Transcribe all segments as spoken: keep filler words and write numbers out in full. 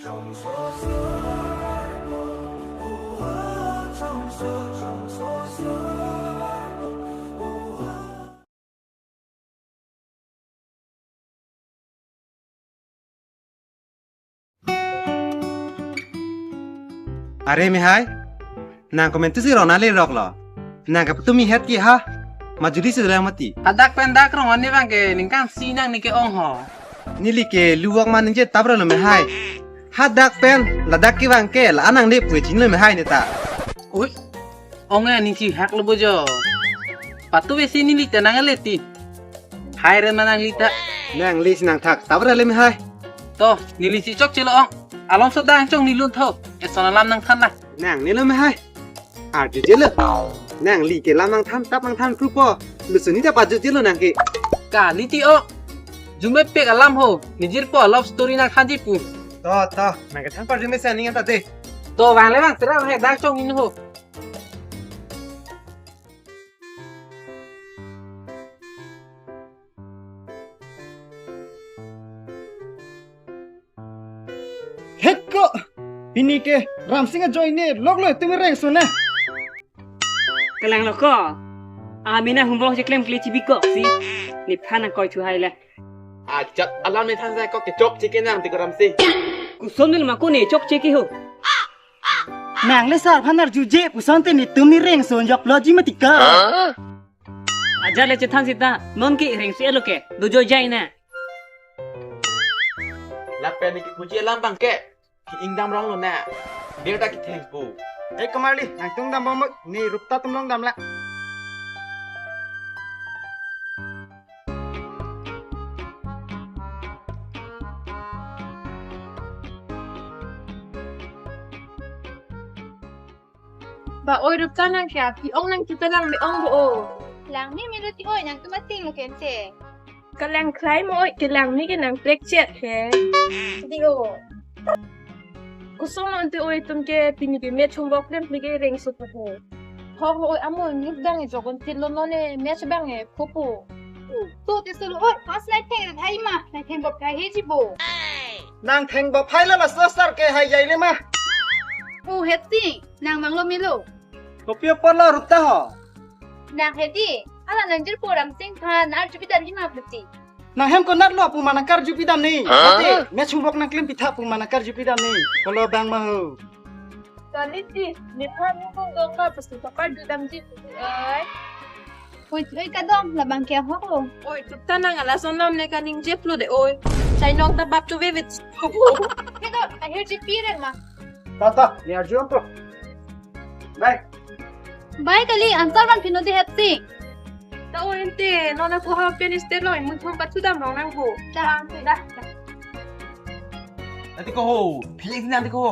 Are mehai, nang komentu si rona le rok lo. Nang ke petum ihet ki ha. Majuli si dolang mati. Hadak pen dak rong ani bang ke ningkan si nang ni ke-ong ho. Neli ke luwak ma ningje tabra lo mehai. Hadak pen ladak ke bang ke la anang de pue chin lo mehai ne ta. Ui, ong ani si hak lo bojo. Patu besi neli ta nang le ti. Hai ren ma nangli ta. Nangli si nang thak tabra le mehai. To, neli si chokche lo ong. Along so dang chong ni lun tho. Eson alam nang than na. Nang ni lo mehai. Arju je lo. Nangli ke lam nang than tap nang than kru po. Lusuni ta pajut je lo nang ke. Kali ti o. Jume pek alam ho. Nijir po love story nang than ji pu. To, to. Nang ke than parju me sa ning ta de. To, bang le bang sera bang dang chong ni ho. Heko, pini ke Ramsing ajoine lok lo tumi reng sona. Kelang lo ko. Amina humbong si klem kli chibi ko si. Ni phan nang koi thu hai le. Ajat alam ni than sai ko kechok chike nang ti ko Ramsing. Kusom nil ma ko ne chok chike ho. Nang le sar phan arju je puson te netum ni reng son jok lo ji mati ka. Ajat le chethan sita non ke reng si lo ke. Dojo jai na. Lapen ni kipuji alam bang ke. Ki ingdam rong lo na. Dia ta kitheng pu. Eh, Komarli, nangtum dambom mak, ni Rupta atum along damlang. Ba oi Rupta nang kya, pi ong nang kita lang de ong bo o. Lang ni milo ti oi, nangtum ating lo kente. Kelang klai mo oi, kelang ni ke nang plek chet he. Di o. Kosong ante oi tum ke pini ke me chumbok dem pini ke reng sup ho. Ho ho oi amo ni bang e jogon tilo none me bang e phopo. Tu ti sulu oi, pas lai theng hai ma, lai theng bop hai he ji bo. Nang theng bop hai la la sar ke hai jai le ma. O heti, nang manglo milo. Kopi apor lo Rupta ho. Nang hedi, ala nang jirpo Ramsing phan, arju pidam ji ma puti. Nang hem konat lo pu ma nang karju pidam ni. Hah? Mate, me chumbok nang klem pitha pu ma nang karju pidam ni. Kolo bang ma ho. Kali ti, ni phan ni kong dong ka pasti pakar ju dam ji. Ai. Oi, oi kadom, labang ke ho. Oi, Rupta nang ala son lam ne ka ning jep lo de oi. Chai nong ta bap chu ve vit. Kedo, ahir ji pi ren ma. Ta ta, ni arju am to. Bye. Bye kali, answer man pino di hepsi. Ta o ente, nona ko ha pen iste lo, mun thong pat sudam rong nang ho. Da. Da. Nanti ko ho, phelang si nanti ko ho.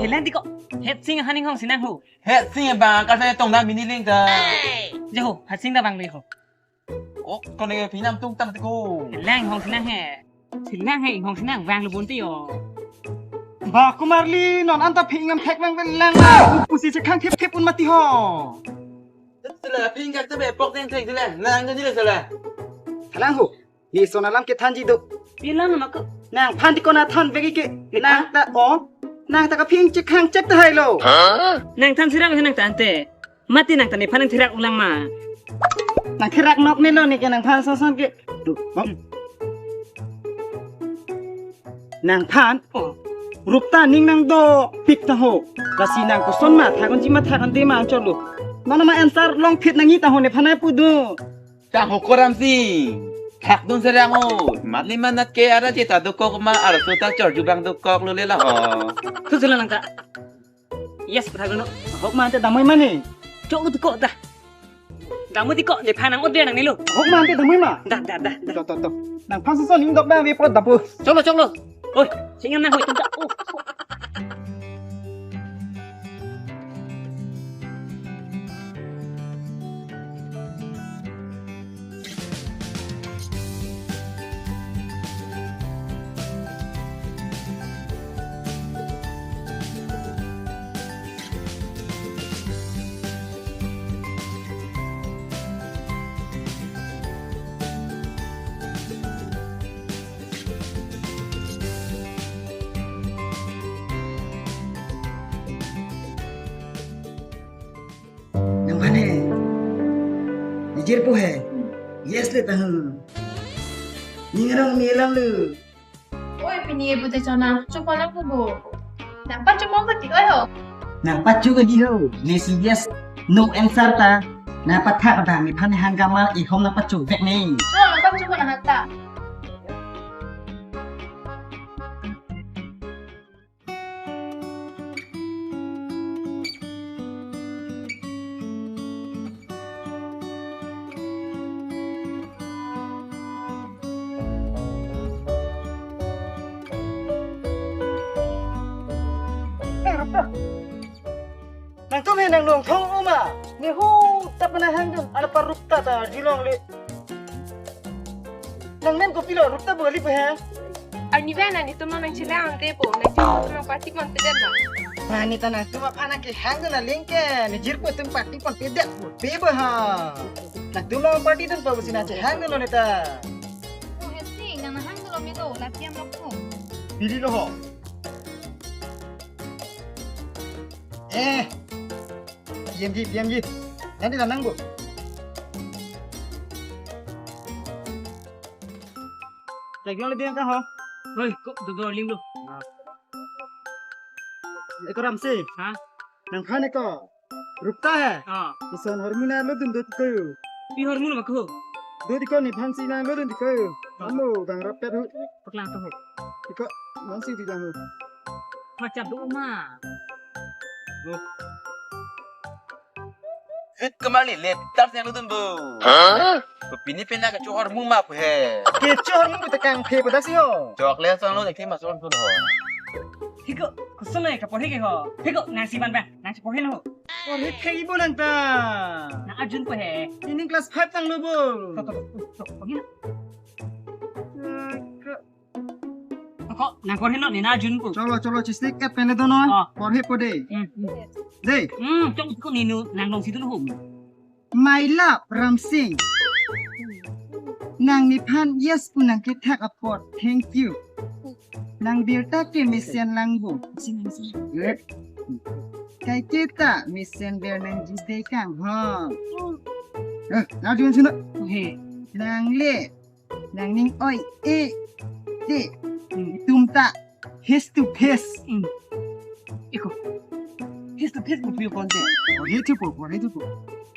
Phelang ti ko, hepsi haning hong si nang ho. Hepsi bang, kasa tong da mini ling ta. Jaho, hepsi da bang le ho. Ok, kone phinam tung tam tiko. Lang hong sinang he. Sinang he, hong sinang vang lubun tiyo. Ba Komarli, non anta phi ingam thek lang pen lang. Pusi chekhang thip thip un mati ho. Sila phi ingak tabe pok teng teng sila. Nang jadi sila. Halang ho. Hi son alam kethan ji do. Bilang ma ko. Nang phan ti kona than begi ke. Nang ta o. Nang ta ka phi ing chekhang chek ta hai lo. Nang than sirang nang tante. Mati nang ta nephan nang thirak ulang ma. Nang thirak nok ne lo ne ke nang phan son son ke. Tu, bom. Nang phan. Oh. Rupta ning nang do pik ta ho. Lasi nang koson ma thakon ji ma thakon de ma cholo. Mana ma answer long phit nang i ta ho nephan ai pu do. Tang ho ko Ramsing. Thak dun serang o. Matli manat ke ara jeta dokok ma arso ta chorju bang dokok lo le la ho. Thu sila nang ta. Yes, pathak dun. Hok ma ante damoi mane. Chok lo ti ko ta. Damoi ti ko, nephan nang order nang nilo. Hok ma ante damoi ma. Da, da, da, da. To, to, to. Nang phan son ning dok da ve pot dapo. Chok lo, chok lo. Oi, singam nang hoi tum ta. Oh. Jirpo he. Yes le ta hu. Ning arong me alam lo. Oi, pini e pute chona, chupon aku bo. Nangpachupon pati oi ho. Nangpachu ke di ho. Nesi yes, no answer ta. Nangpathak abang nephan hang gamal ihom nangpachu vek ne. Cho, nangpachu ko nang hata. Nangtum he nang nongthong oma. Ne hu tap na hang dun. Ada paruk ta ta arjulong le. Nang men kopilo, Rupta bo kali po he? Arni pen nangtum nangchelang te po, nangtum nangparty ponpedet ma? Mane ta nangtum aphan nangkehang na link ke, ne jirpo atum party ponpedet po, pe bo ha. Nangtum nangparty dun po pusi nangchehang lo ne ta. Oh, Hepsing, nang nahang lo me do, lapiam lo po. Pili lo ho. Eh, P M G, P M G. Nanti tanang bu. Lagi orang lebih angka ho. Hoi, kok dodor lim lo? Eko Ramsing. Ha? Nangphan eko. Rupta he. Ha. Ison hormu nanglo dun dot ko. Pi hormu lo ko? Dot ko nephan si nanglo dun ko. Ha. Amo bang rapet hu. Paklang to ho. Eko, nang si di lang hu. Macam tu ma. Hut kemali le, tas yang nutun bu. Hah? Pini pena kecho hormu ma pu he. Kecho hormu kita kangphe pada si ho. Chok le sang lo, nek thima sang lo ho. Hiko, kusum nai kaporhe ke ho. Hiko, nang si man ba, nang si porhe ho. Porhe thei bo nang ta. Nang arjun pu he. Ini class five tang lo bu. To, to, to, to, porhe na. Ko, nang porhe no, ne nang arjun pu. Cholo, cholo, chistik et pen le dono. Oh. Porhe po de. Hmm, hmm. De. Hmm, chong ko ninu, nang long si tu ho. My love, Ramsing. Nang nephan yes pu nangkethak apot. Thank you. Nang birta ke mesen lang bu. Sing, sing. Kaike ta mesen ber nang jide kang ho. Eh, nang arjun sino. He. Nang le. Nang ning oi, e, ti. Hmm. Itum ta face to face. Hmm. Iko. Face to face mo piu konte. Oh, he thupo, oh, he thupo.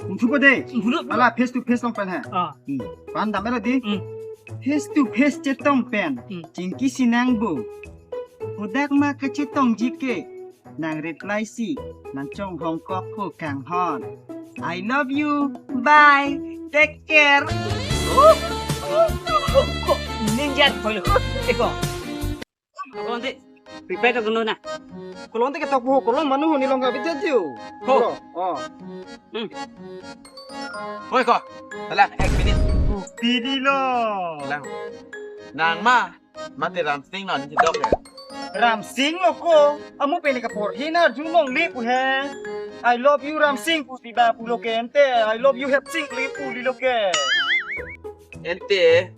Mo thupo de. Mo thupo. Ala face to face long pen ha. Ah. Hmm. Pan dam era di. Hmm. Face to face chetong pen. Hmm. Chingki si nang bu. Hadak ma kachetongji ke. Nang reply si, nang chonghong kok ko kanghon. I love you. Bye. Take care. Ko ninja ko lo. Eko. Kolon te. Prepare to kono na. Kolon te ketok bu, kolon manu ni long ka bidya jiu. Ho. Oh. Hmm. Hoi ko. Talang ek minute. Pidi lo. Talang. Nang ma. Mate Ramsing non si dok ya. Ramsing lo ko. Amu pene kaporhe nang arjun longle pu he. I love you Ramsing pusi ba pulo ke ante. I love you Hepsing le pu lilo ke. Ante.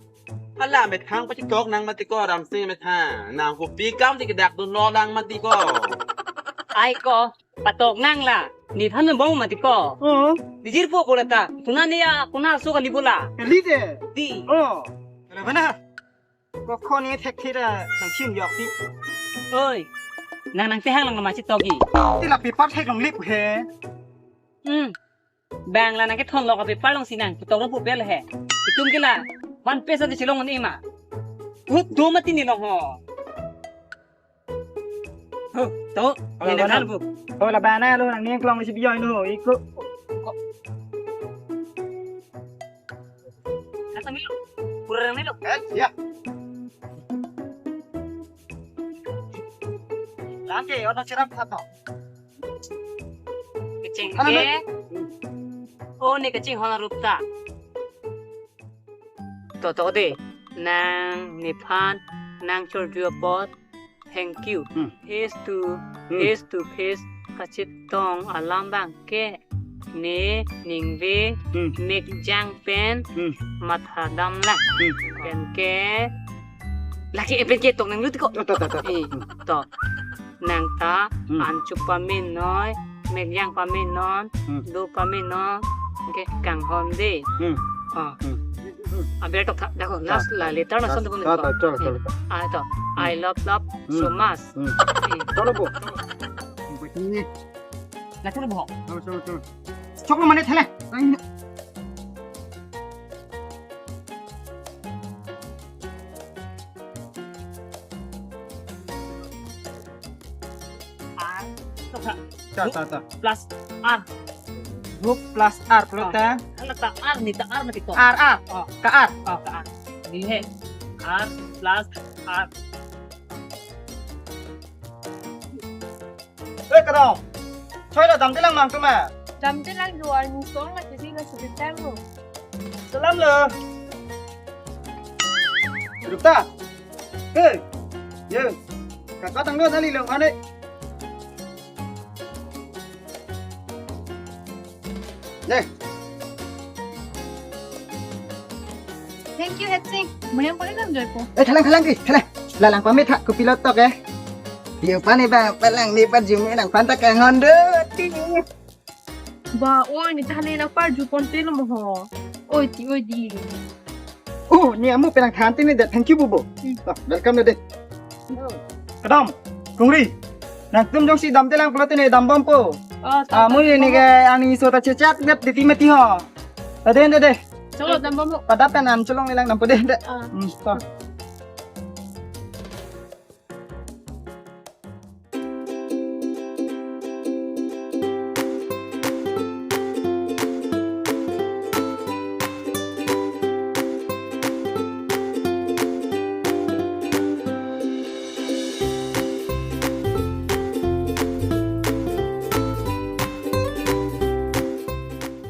Hala methang pachitok nang mati ko Ramsing methang. Nang kopi kam si kedak dun lo nang mati ko. Ai ko, patok nang la. Nephan bong mati ko. Oh. Di jirpo ko la ta. Tuna ne ya, kuna so kali bola. Kali de. Di. Oh. Kala bana. Ko khon ni thek thira nang chin yok ti. Oi. Nang nangtehang lang ma chitogi. Ti la paper thek longle pu he. Hmm. Bang la nangkethon lo ka paper long si nang. Tok lo pu pel he. Itum ke la. One page adi chilong ni ma. Hut do mati ne long ho. Ho, to. Hala, nene bana. Hal bu. Ho, la bana lo nang ning klong si biyo no. Iko. Ko. Kata milo. Kurang milo. Eh, ya. Lante, ono cherap satu. Kecheng ke. Ano, ano? Oh, ne kecheng hona Rupta. To, to de. Nang nephan nang chorju apot. Thank you. Hmm. Face to, hmm, face to face kachetong alam bang ke ne ningve, hmm, mek jang pen, hmm, matha dam la. Hmm. Pen ke lake pen ke tong nang lut ko. To, to, to, to. Eh, to. Nang ta, hmm, anchuk pamenoi, mek jang pamenon, hmm, do pamenon, Okay, kanghon de. Hmm. Oh. Hmm. Aber tok tha, dako, last la letter na son ta, ta, ta, chalo, chalo, chalo. Ah, to. Hmm. I love, love so much. Hmm. Hmm. Chalo, bo. Ini. La, chalo, bo. Chalo, chalo, chalo. Choklo mane thale. R. Ta, ta, ta. Plus R. Rup plus R, pulote. Oh, ala ta R ni, ta R mati to. R, R. Oh. Ka R. Oh, ka R. Ni he. R plus R. Eh, kadam. Choi lo, damde lang ma nangtum ma. Damde lang, you are new song la, jadi la sudah time lo. Salam lo. Rupta. Hey. Ye. Kakak tang lo, nali lo, mane. Deh. Thank you, Hetsing. Mayang pakai kan joy po. Eh, thalang, thalang, ki, thalang. Lalang pamit ha, kopi lotok, eh. Piu pani bang, palang ni pa jumi nangphan ta kanghon do. Ting. Ba, oi, ni thane nangparju ponte lo mo ho. Oi, ti, oi, di. Oh, ni amu pelang than tini det, thank you, bubu. Hmm. Ah, welcome, dede. Kadam, kungri. Nangtum jongsi damde lang pulote ne dambompo. Oh, ta, ta, amu ta, ini ta, ke ani so ta chechak det titi mati ho. Dede, dede. Chalo, dambompo. Padat kan an cholong nilang dampo, dede. Ah. Hmm, to.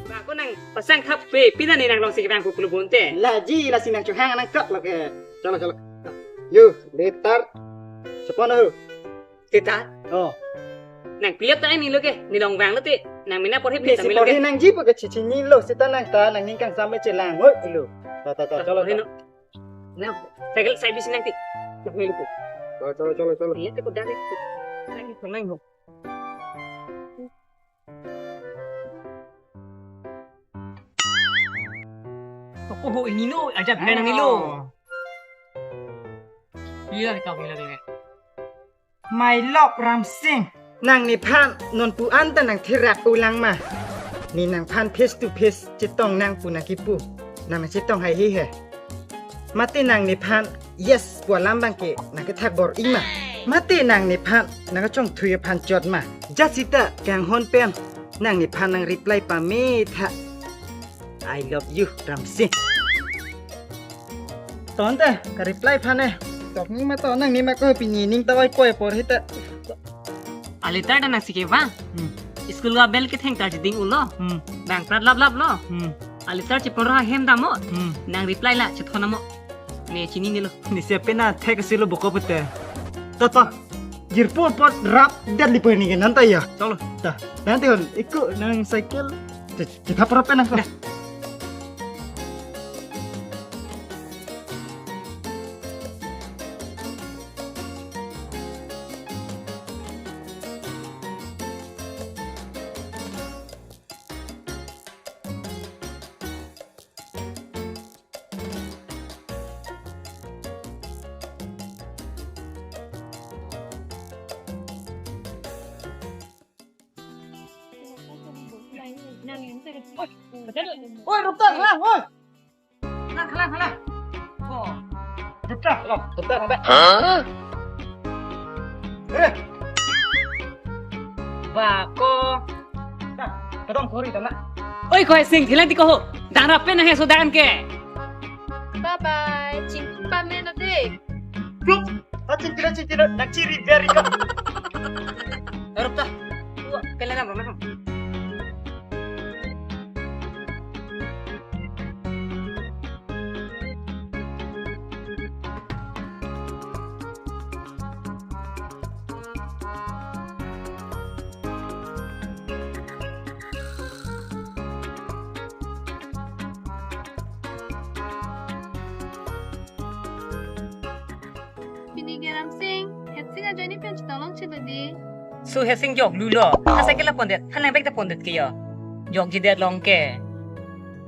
Ba, ko nangpasang thap pe, pini ne nanglongsi kevang pu pulo bonte. Laji, lasi nangchohang nangkok lo ke. Chalo, chalo. Yo, letter. Sepon ho. Letter? Oh. Nangpilep ta ni lo ke, ne longvang lote. Nang mena porhi, ne pita si melo porhi ke. Nangji po ke chichi ni lo, sita nang ta, nangning kangsam me chelang. Hoi, lo. Ta, ta, ta, chalo, chalo. Na, cycle sai bisi nangti. Chalo, chalo, chalo, chalo. Iya, te ko dari. Nang ko nang ho. Oho, ini no, ajab hai nang ilo. Iya, ikaw, ikaw, ikaw. My love, Ramsing. Nangnephan non pu anta nangtherak ulang ma. Ne nangphan face to face chetong nang pu nangkipu. Nang nangchetong haihe he. Mate nangnephan yes pu alam abang ke nangkethak bor-i ma. Mate nangnephan nangkachongthui aphan chot ma. Jat sita kanghon pen nangnephan nangreply pame tha. I love you, Ramsing. Ton te, kareply aphan eh. Tok ni ma to, nang ni ma ko pini ning ta oi poi porhi ta. A letter ta nangsi kevang. Hmm. School ka bell ketheng ta cheding ulo. Hmm. Bang prat lap lap lo. Hmm. A letter chepon ra hem damo. Hmm. Nangreply la chethon amo. Ne chinine lo. Ne siapa na thek si lo boko pute. Ta ta. Jirpo pot rap dat li poni ke nanta ya. Chalo. Ta. Nanti hon, iko nang cycle. Che, che, thap rap nang. Dah. Oi, oi, rupta, halang, oi. Halang, halang, halang. Oh. Rupta, halang, rupta, rupta. Hah? Eh. Bako. Nah, kedong kori tana. Oi, ko Hetsing, hilang tiko ho. Dang rapen nang he so dang ke. Bye bye. Chingki pame na de. Pluk. Aching kira ching kira nak chiri biar ika. Erop ta. Tua, kalian apa memang? Pini ke Ramsing, Hetsing ajoine pen chetong longchelo di. Su Hetsing jok lulo. Ha cycle la pondet, ha lang bag ta pondet ke yo. Jokjedet long ke.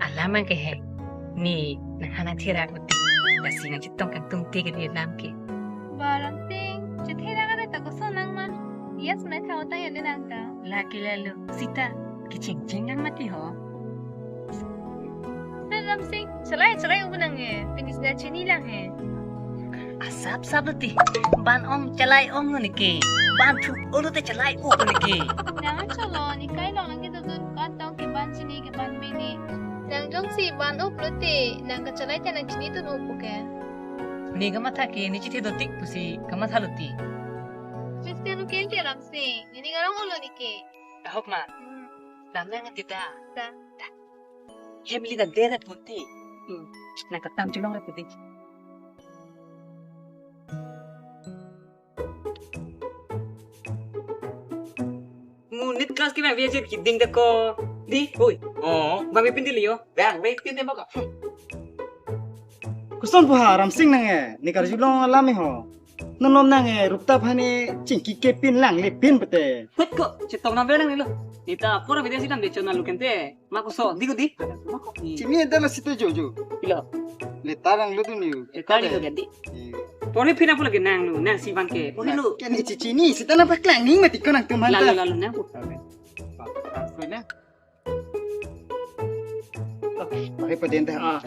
Alam ke he. Ne nangphan nangtherak uti. Lasi nangchetong kangtung te ke ne alam ke. Ba Ramsing, chetherak ada ta koson nang ma. Yes, nai tha utai ada nang ta. Lake lalo, sita, kecheng cheng nang mati ho. Hai Ramsing, chelai chelai ubu nang he. Pini sida chini lang he. Asap sap lo ti. Ban ong chelai ong lo neke. Ban thu olo te chelai o lo neke. Nang cholo, ne kai long nang ke dodun kan tong ke ban chini ke ban bini. Nang jongsi ban up lo ti, nang kachelai te nang chini tun up ke. Ne kamatha ke, ne chethe dotik pusi kamatha lo ti. Mister Luken ke Ramsing, ne ne ngarong olo neke. Ahok ma. Hmm. Dam nang tita. Da. Hem li dak deret puti. Hmm. Nang katam chulong re puti. Monit class ke bang biasa kidding dako. Di, oi. Oh, bang pin di liyo. Bang, bang pin di maka. Koson pu ha Ramsing nang e, ne karjulong alam e ho. Non non nang e, Rupta aphan ne chingki kepin lang le pin pete. Hut ko, chetong na bel nang lo. Ne ta apor beda si dam de chona Luken te. Ma koson, di ko di. Chini ente la sita jojo. Ilo. Letter nang lo tu niu. Letter di ko ganti. Iya. Porhi pina pula ke nang lo, nang si bang ke. Porhi lo. Ke ne chechini, sita nangpaklang ning mati ko nangtum aphan ta. Lalo, lalo, nang pu. Apa na? Pakai paden ta. Ah.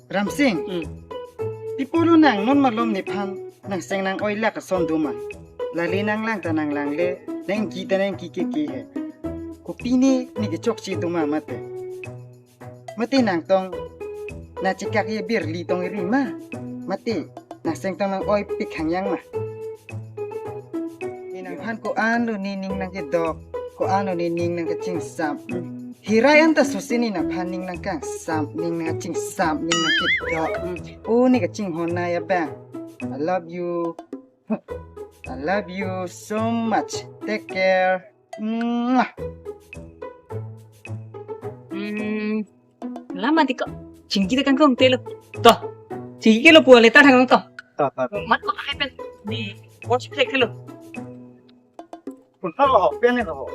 Ramsing. Hmm. Pi pulo nang non malom nephan nangseng nang-oi lak ason do ma. Lale nanglang ta nanglang le, nangki ta nangki ke ke he. Kopi ne, ne kechokche do ma mate. Mate nangtong, nangchekak ye birli tong iri ma. Mate, nangseng tong nang-oi pik hangyang ma. Ne nangphan ko-an lo ne ning nangkedok, ko-an lo ne ning nangkachingsam. Hirai anta sosi ne nangphan ning nangkangsam, ning nangkachingsam, ning nangkedok. O ne kachinghon nai abang. I love you. I love you so much. Take care. Mwah. Hmm, lama tiko. Chingki ta kangkong telo. To. Chingki ke lo pu letter thang to. To, to, to. Mat ko akai pen. Di. Watch play ke lo. Pun thang lo, pen ne lo.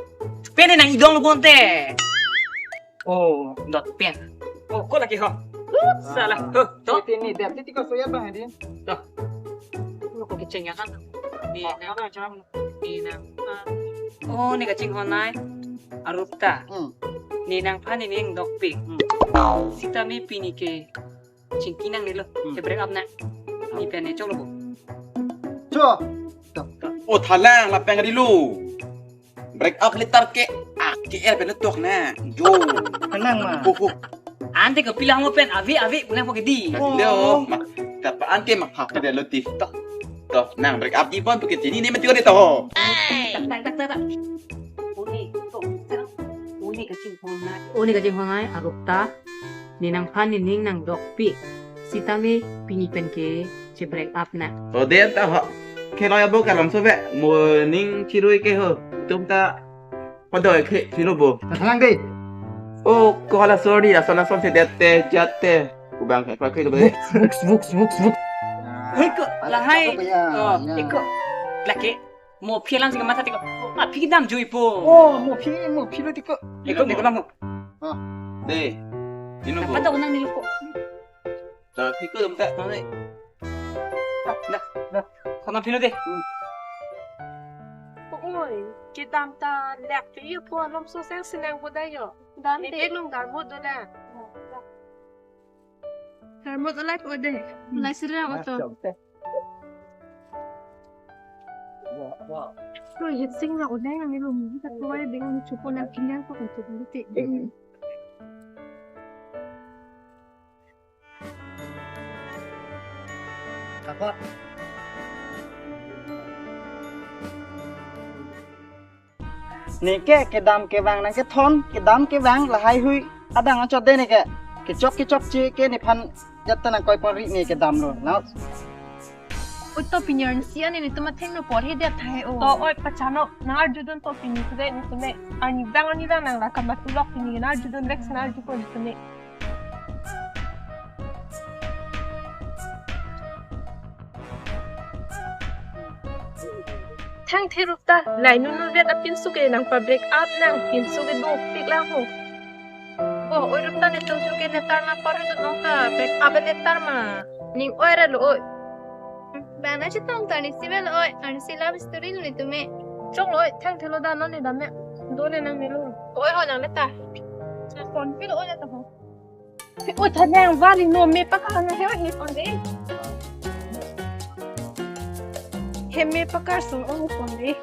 Pen ne nang idong lo konte. Oh, dot pen. Oh, ko lagi ho. Salah. Huh, to. Titi ni, dia titi ko soya bang di. To. Lo ko kecheng ya kan. Di nang, di nang. Oh, ne kachinghon nai. Arupta. Hmm. Ne nangphan ne ning dokpik. Hmm. Sita me pini ke chingki nangnelo. Hmm. Ke break up nang. Ne pen ne choklo bo. Cho. To. O thalang lapen kadi lo. Break up letter ke, ah, ke er pen tok na. Jo. Kanang ma. Ho, ho. Ante ke pilang mo pen ave ave pulang po ke di. Oh. Lo, ma, tapa ante mak hap de lo ti. To. To, nang break up di bon pu ke chini ne mati ko de to. Tak, tak, tak, tak, tak. Uni, to, sekarang. Uni kachinghon nai. Uni kachinghon nai, Arupta. Ne nangphan ne ning nangdokpik. Sita me pini pen ke che break up nang. O de ta ho. Ke lo ya bo kalam so be. Mo ning chirui ke ho. Tum ta padoi ke chilo bo. Thalang de. Oh, ko hala sorry, ason ason se det te, jat te. Kubang ke pakai lo be. Vuks, vuks, vuks, vuks. Hei ko, lahai. Apa ya? Oh, ya. Iko. Lake. Mo phi alam si kamatha tiko. Ah, phi kedam jui po. Oh, mo phi, mo phi lo tiko. Iko, iko lang mo. Ah. De. Ino bo. Apa ta unang nilo ko. Ta tiko dam ta nai. Dah, dah. Kona phi lo de. Oi, kedam ta lek phi yo po alom so seng senang bo da yo. Dam de. Ni bek long dam bo do la. Harmot alai ko de. Lai sira oto. Ko hit sing na odeng ang ilum. Kita kuwai dengan cupo na kilian ko untuk nanti. Apa? Neke kedam kevang nangkethon, kedam kevang lahai hui adang anchot de neke. Kechok kechokche ke nephan jat ta nangkoi pon ri ne kedam lo. Nang. Oi to pini arnisi an netum athengno porhi det tahai o. To oi pachano, nang arjudun to pini sude ne sune. Arnivang arnivang nang la kamatulok pini nang arjudun vek nang arju pon sune. Thangthe Rupta, lai nunu vet apinso ke nangpa break up nang, pinso ke dopik lang ho. Bo, Oi, rum ta netum chuke netar na par itu nong ta. Bek abe netar ma. Ning oi ra lo oi. Bana chetong ta ni sivel oi. Arnisi love story lo netum me. Chok lo oi, thang thelo da non ne dam me. Do ne nang ne lo. Oi ho nang ne ta. Phone pi lo oi ne ta ho. Oi, tha nang vari no me pakar na he he phone de. He me pakar sung ong phone de.